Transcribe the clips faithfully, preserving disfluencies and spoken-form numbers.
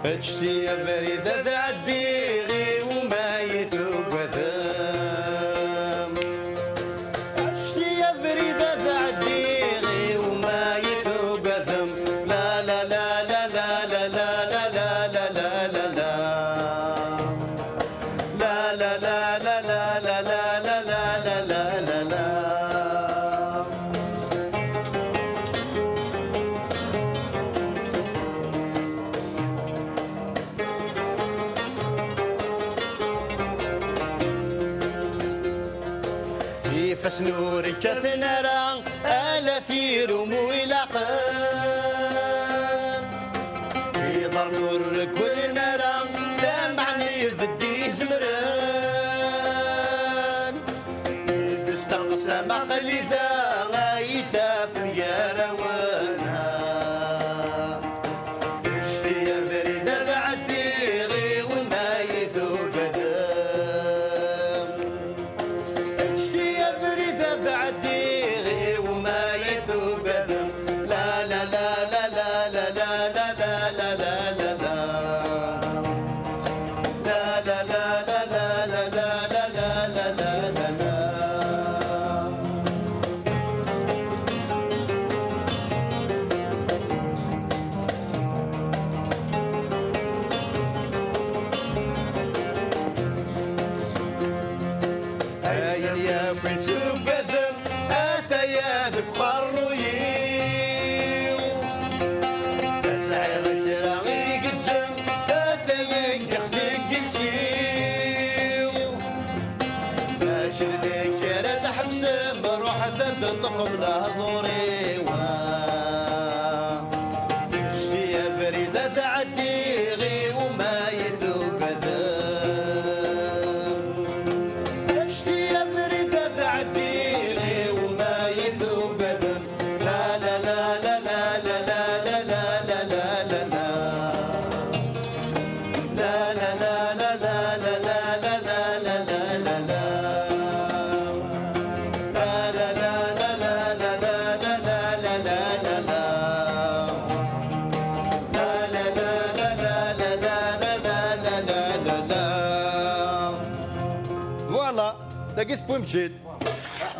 Ǧǧet-iyi abrid ad ɛeddiɣ iwumi i tugadem. Ǧǧet-iyi abrid ad ɛeddiɣ iwumi i tugadem. La la la la la la la la la la la la. La la la la la la la la la la la la. Ifassen ur kkaten ara ala tirum u ilaqen. Iḍarren ur regglen ara lameɛna ibedd izemren. Testeqsam aql-i da ay tafem gar-awen. Ǧǧet-iyi abrid ad ɛeddiɣ iwumi i tugadem. Ǧǧet-iyi abrid ad ɛeddiɣ iwumi i tugadem. La la la la la la la la la la la la. La la la la la la la la la la la la la. Ayen yakk i tugadem, ataya deg uqerruy-iw. Sɛiɣ kra i gezzem, ataya deg yixef n yiles-iw. Mačči d nekk ara tḥebsem, ruḥet ad d-teṭṭfem lehdur-iw. Ǧǧet-iyi abrid ad ɛeddiɣ iwumi i tugadem. Ǧǧet-iyi abrid ad ɛeddiɣ iwumi i tugadem. La la la la la la la la la la la la. La la la la la la la la la la la la la. La la la la la la la la la la la la. La la la la la la la la la la la la. Voilà, tagi tewwim-tt-id.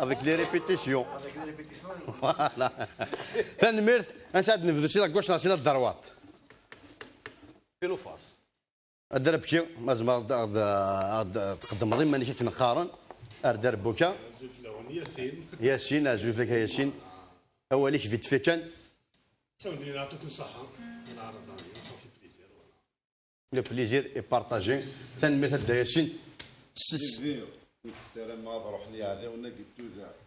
Avec les répétitions. Voilà. Tanemmirt. Ansa ad nebdu, si la gauche neɣ si la droite? Pile ou face. A Dda Rebki, ma tzemreḍ ad, ad, ad tqeddmeḍ iman-ik akken qqaren. Ar Dda Rebbuka. Azul fell-awen, Yasin. Yasin, azul fell-ak a Yasin. Awal-ik vite fait kan. Ttawin-d-ina, yeɛṭikum ṣṣeḥḥa. Neɛreḍ-aɣ, ça fait plaisir, voilà. Le plaisir est partagé. Tanemmirt a Dda Yasin. S- Plaisir. Nekk ssarameɣ ad ruḥen yiɛdawen-agi n tudert.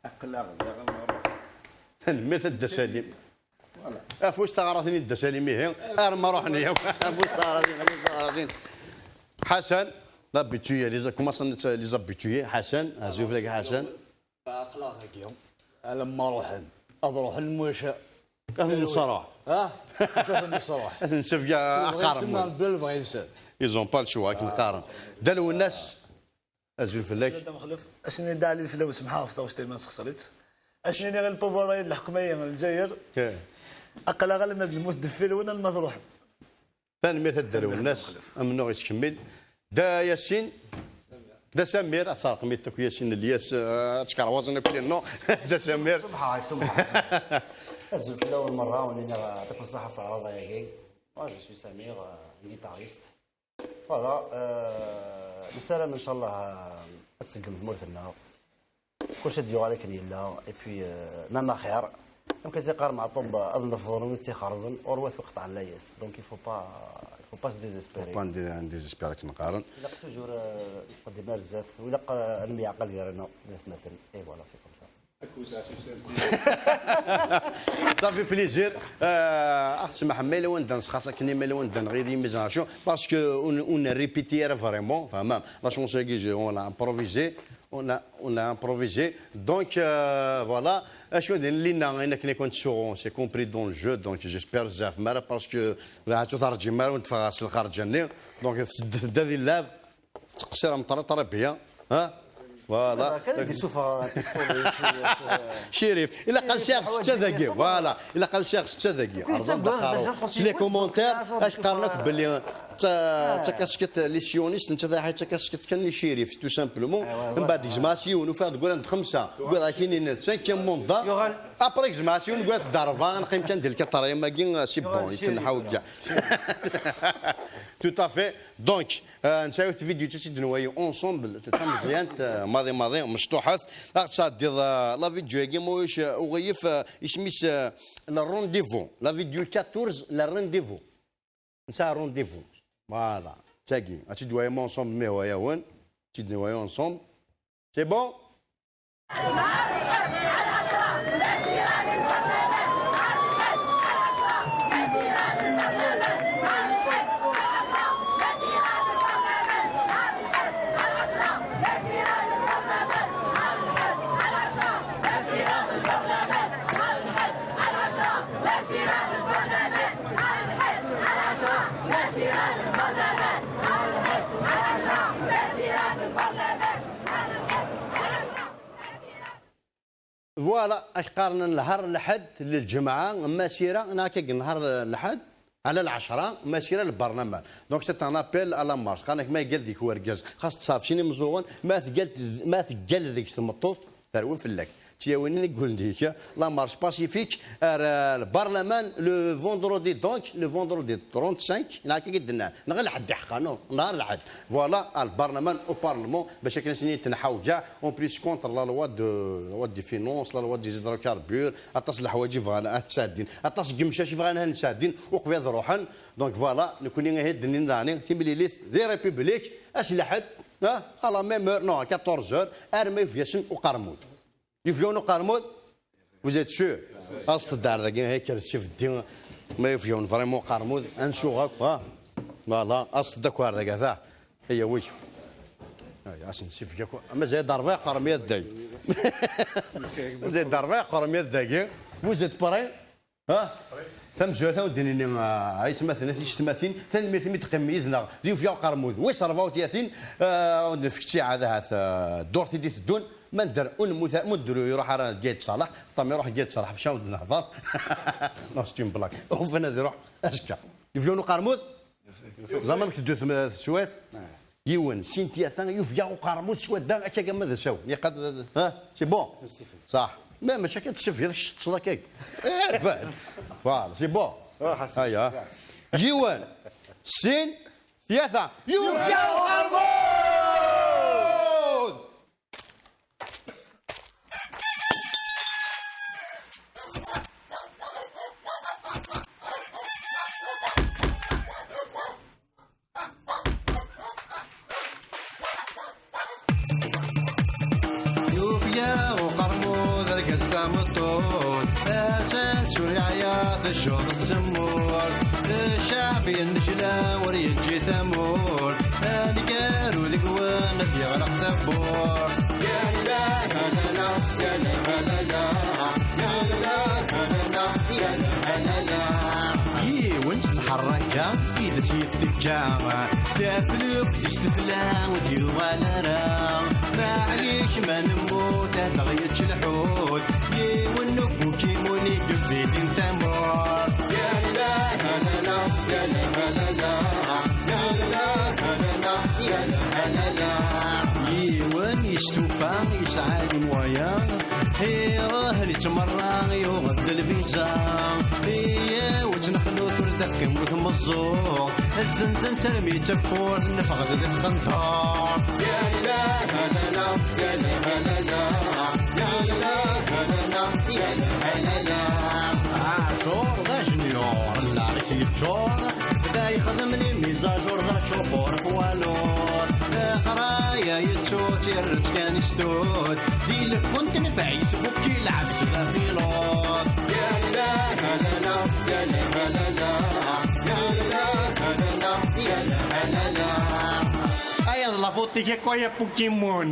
Aql-aɣ daɣen nruḥ. Tanemmirt a Dda Salim. Voilà. Afus taɣratin i Dda Salim, ihi. Arma ruḥen yakk. Afus taɣratin, afus taɣratin. Ḥasan, l'habitué, les, comment ça, les habitués, Ḥasan, azul fell-ak a Ḥasan. Aql-aɣ dagi. Alamma ruḥen. Ad ruḥen, muc. Ad nṣerreḥ. Ah? Muc ad nṣerreḥ. Ad nsefk aqermud. Ils ont pas le choix, akken qqaren. Dda Lwennas, azul fell-ak. Dda Mexluf, ass-nni Dda Ɛli d fell-awen, semḥeɣ ɣef tɣawsa-nni ma nessexṣer-itt. Ass-nni niɣ lpubur-ayi d leḥkem-ayi n Lezzayer. Aql-aɣ alamma d lmut deffir-wen, alamma truḥem. Tanemmirt a Dda Lwennas, amennuɣ yettkemmil. Dda Yasin, Dda Samir, ad terqem-it akk Yasin, Lyas, eh, ad tkerwaẓen akk les noms. Dda Samir. Semḥeɣ-ak, semḥeɣ. Azul fell-awen merra, ur nini, yeɛṭikum ṣṣeḥḥa ɣef leɛraḍa-agi. Moi, je suis Samir, euh, un guitariste. Voilà, euh, nessaram, ncallah, euh, ad tseggem tmurt-nneɣ. Kullec ad yuɣal akken yella, et puis, euh, même axir. Amek i s-iqqar Meɛṭub, ad nefḍen wid tt-ixerẓen, ɣur-wat wi qeṭɛen layas. Donc, il faut pas, il faut pas se désespérer. Faut pas n-, n-, désespérer akken qqaren. Ilaq toujours, euh, nqeddim ar zdat, u ilaq, euh, ad nemyeɛqal gar-aneɣ d atmaten. Et voilà, c'est comme ça. Ça fait plaisir. Euh, ah, smaḥ, ma yella wanda nesxaṣ akken, ma yella wanda nɣiḍ imizaration, parce que on, on ne répétit pas vraiment, enfin, même, la chanson-agi, j'ai, on l'a improvisé. On a, on a improvisé. Donc, euh, voilà. Acu d lina, ayen akken i kent-suɣu, c'est compris dans le jeu. Donc, j'espère bzaf mara, parce que la tu tarǧi mara, on tfeɣ s lxarǧa-nni. Donc, tedda di lab, teqsir am ṭra, ṭra bien. Hein? Voilà. Kan ad d-isuffeɣ pistolet. Cirif, ila qal sɛiɣ setta dagi. Voilà, ila qal sɛiɣ setta dagi. Rẓan d aqerru. S les commentaires, ad k-qqaren akk belli d ta-, d takasket les sionistes, netta d takaskit kan n Cirif, tout simplement. Mbeɛd gezmeɣ-as yiwen, ufiɣ-d gguran d xemsa. Wwiɣ-ak-inin cinquième mandat. Après gezmeɣ-as yiwen, gguran d rebɛa, neqqim kan di le quatrième-agi, c'est bon, yettenḥaw kkaɛ. Tout à fait. Donc, euh, nesɛa yiwet vidéo i d-nwayi ensemble, d tameẓyant, euh, maḍi maḍi, mecṭuḥet. Ad ɣ-tesɛeddiḍ, euh, la vidéo-agi, ma ulac, euh, uɣilif, euh, isem-is, euh, le rendez-vous. La vidéo quatorze, le rendez-vous. Nesɛa rendez-vous. Voilà. Tagi, ad tt-id-nwaya ensemble, mi hwa yawen. Ad tt-id-nwaya ensemble. C'est bon ? Voilà, ak qqaren nhar lḥedd, lǧemɛa, masira, neɣ akka deg nhar lḥedd, ɛla lɛecṛa, masira lbarnaman. Donc c'est un appel à la marche. Qqaren-ak ma yeggal deg-k wergaz, xas tṣaḥ sin imeẓẓuɣen, ma tgall, ma tgall deg-k tmeṭṭut, terwi fell-ak. Ttiyawin i yeggulen deg-k, la marche pacifique, ar, euh, lbarlaman, le vendredi, donc, le vendredi trente-cinq, neɣ akka i d-nnan, neɣ lḥedd iḥeqqa, non, nhar lḥedd. Voilà, lbarlaman, au parlement, bac akken ad sen-yettenḥaw kkaɛ, en plus contre la loi de, la loi des finances, la loi des hydrocarbures, aṭas n leḥwayeǧ i bɣan ad t-sɛeddin, aṭas n yemcac i bɣan ad sɛeddin, uqbel ad ruḥen. Donc voilà, nekkni ihi d-nnin daɣen, timlilit di République, ass lḥedd, ah, à la même heure, non, à quatorze heures, arma yufeg-asen uqermud. Yufeg-awen uqermud? Vous êtes sûr? Aẓet-d ar dagi, hey, kker s ibeddi. Ma yufeg-awen vraiment uqermud, ad nsuɣ akk, ha? Voilà, aẓet-d akk ar dagi, ata. Ay, awik. Ay, asen sifeg akk. Mazal d rebɛa iqermid dagi. Mazal d rebɛa iqermid dagi. Vous êtes prêts? Ha? Tamezwarut, ad wen-d-nini, ah, aytmaten, a tiyessetmatin, tanemmirt imi d-teqqimem yid-neɣ di Yufeg-aɣ uqermud wis rebɛa u tlatin, ah, ad wen-nefk ttiɛad ahat, ah, ddurt i d-iteddun, ma nedder ur nemmut, ma nedder ur iruḥ ara Gayed Ṣaleḥ, ṭṭam iruḥ Gayed Ṣaleḥ, ɣef acu ad nehder. Non, c'est une blague. Ufan ad iruḥ azekka. Yufeg-awen uqermud? Ẓer amek teddu tm-, teswiɛt? Yiwen, sin, tlata, yufeg-aɣ uqermud s wadda, akka kan ma d asawen. Yeqqad, ha? C'est bon? Ṣaḥ. Ma mačči akka tessefgeḍ, kečč teṭṭseḍ akka. Eh, ben. Voilà, c'est bon. Aya. Yiwen, sin, tlata. Yufeg-aɣ uqermud! Yufeg-aɣ uqermud, argaz tameṭṭut, asans ur yeɛya, tecceḍ tzemmurt. Ccɛeb yennejla, ur yeǧǧi tamurt. Aneggaru deg-wen ad yeɣleq tawwurt. Ya la la la la, ya la la la la, ya la la la la, ya la la la la. Yiwen s lḥerraka, ides yettekka, taflukt s tefla ur d-yuɣal ara. Maɛlic ma nemmut, ad aɣ-yečč lḥut. Yiwen n ubukimun i yebdin tamurt. Ya la la la la, ya la la la la, ya la la la la, ya la la la la. Yiwen yestufa, yesɛa limwaya, iruḥ yettmerra, yuɣ-d lviza. Yiwet n xnut ur d-temmut meẓẓuɣ, zzenzen-tt armi d tawwurt, neffeɣ-d di tqenṭert. Ya la la la la, ya la la la la, ya la la la la, ya la la la la. Ɛacur d ajenyur, lɛib yeččur, da yexdem les mises à jour, d acuqur poids lourd. Leqraya yettu-tt, yerra-tt kan istut. Di lfun tenfeɛ, yesbukki lɛebd d apilot. Ya la la la la, ya la la la la, ya la la la la, ya la la la la. Aya d la faute-ik akk, ay a Pokémon.